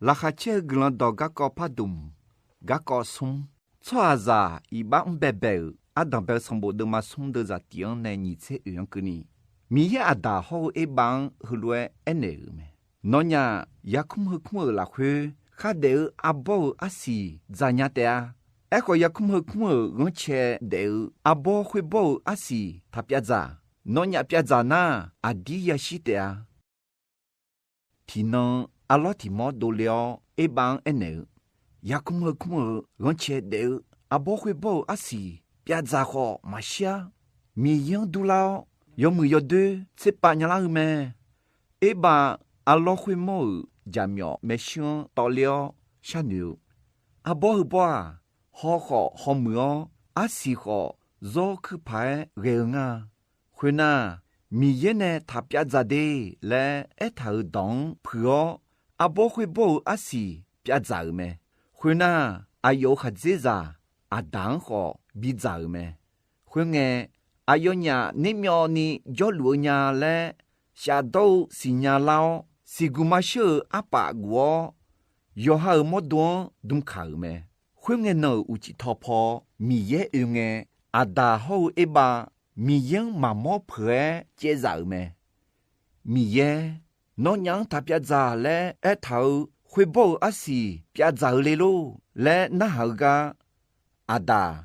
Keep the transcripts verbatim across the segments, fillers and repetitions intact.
Laqkhaq caer-eu Guiqlanq dawq garkawv pardmq, garkawv smr. Tsawrhaqzaq iqbax mr baebae-euq ardanq bae-eu sanqbof deuvma smr deuvzaq tiq-anr nae nyiq tser oeq-anr keuvni, Miqyaer Aqdaq hawr-eu Erbav-anr heulof-aer aernaeq-euq mae. Nawnyaf yarkmr heukmr-euq lafkhoer khardaef-eu arbawr-euq arsiq dzaqnya taef-a. Aerkhawf, yarkmr heukmr-euq ghanrcae daef-eu arbawr khoerbawr-euq arsiq taq pyavdzaq. Nawnyaf pyavdzaq nar, aqdir yashir taef-a. Tiqnan arlawr tiqmawr dovle-awr Erbav-anr aernaeq-eu, yarkmr heukmr-euq ghanrcae daef-eu arbawr khoerbawr-euq arsiq pyavdzaq khawf maqshir-ar. Miqyaer-anr durlar-awr, yawmuiq yawdoer tserpav nyalar-eu mae. Erbav arlawr khoermawr-euq jaqmyawf maershuir-anr tawvler-awr sharnoeq-eu, arbawr heubawr-aq, haw khawf hawmuiq-awr, arsiq khawf zawr kuir paq-aer ghae-eu ngar-a. Khoernar, Miqyaer nae taq pyavdzaq de laer aertaq-euq dawq-anr puiq-awr, arbawr khoerbawr-euq arsiq pyavdzaq-euq mae. Khoernar, aqyawf-euq khaqdzerzaq Aqdaq-anr khawf bidzaq-euq mae. Khoerngae, aqyawfnyaf nermyawvni jawrluf-eu nya laer shafdawr-eu siqnya lar-awr, siqguq maqshir-euq arpaf guf-awr, yawqha-euq mawrdo-anr dmkaq-euq mae. Khoerngae nan-euq uqcif tawqpaw Miqyaer oe ngae, Aqdaq hawr-eu Erbav Miqyaer-anr maqmawr peuq-aer caevzaf-euq mae. Miqyaer, nawnyaf-anr taq pyavdzaq laer aertaq-eu khoerbawr-euq arsiq pyavdzaq-eu le lor laer narhaq-eu gar, Aqdaq,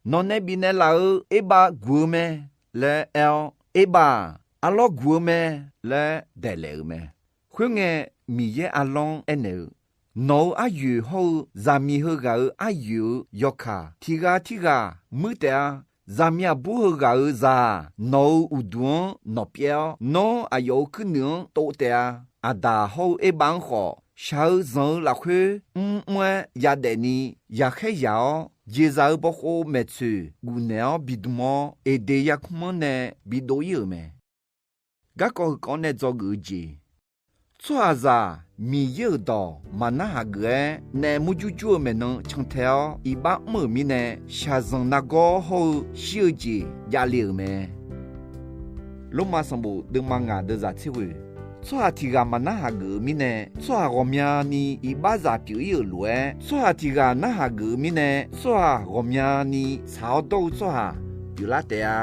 nawqnae bifnaeq laf-eu Erbav guq-eu mae laer aer-awr, Erbav-aq, arlawr guq-eu mae laer daeqlaef-euq mae. Khoerngae, Miqyaer arlawr-anr aernaeq-eu, nawq-euq aryoeq hawr-eu zaqmiq heughaq-euq aryoeq-euq yawkaq tiq ghaq tirghaq muir taef-a. Zaqmiq aqbur heughaq-euq zaq-aq, nawq-euq uqduq-anr nawq pyaev-awr, nawr aqyawf-euq kuirnuiq-anr tov taef-a. Aqdaq hawr-eu Erbav-anr khawf, shaq-eu zanq-eu lafkhoer mrmr-aer yadaef ni, yaqkhaer yaq-awr, jeqzaq-euq bawkhov maeqtsoeq gufnaeq-awr bidm-awr, Eqdeq yarkmr-anr nae bidov ir-euq mae. Garkawv heukawv nae dzawgeuf-eu jeq, tsawrhaqzaq Miqyaer-euq dawq maqnar haq geuf-aer naef murjur jur-eu maeqnan cantae-awr iqbax mr-euq mirnae, shaqzanq nargawr hawr-eu shir-eu jeq javle-euq mae. Lormav sanqbof deuvma ngaq deuvzaq tser ghoeq, tsawrhaq tiq ghaq maqnar haq geuf-eu mirnae, tsawrhaq ghawqmyani iqbaxzaq pyeuf ir-euq lof-aer, tsawrhaq tiq ghaq narhaq geuf-eu mirnae, tsawrhaq ghawqmyani tsaq-awr dawr-eu tsawrhaq pyeuflar taef-a.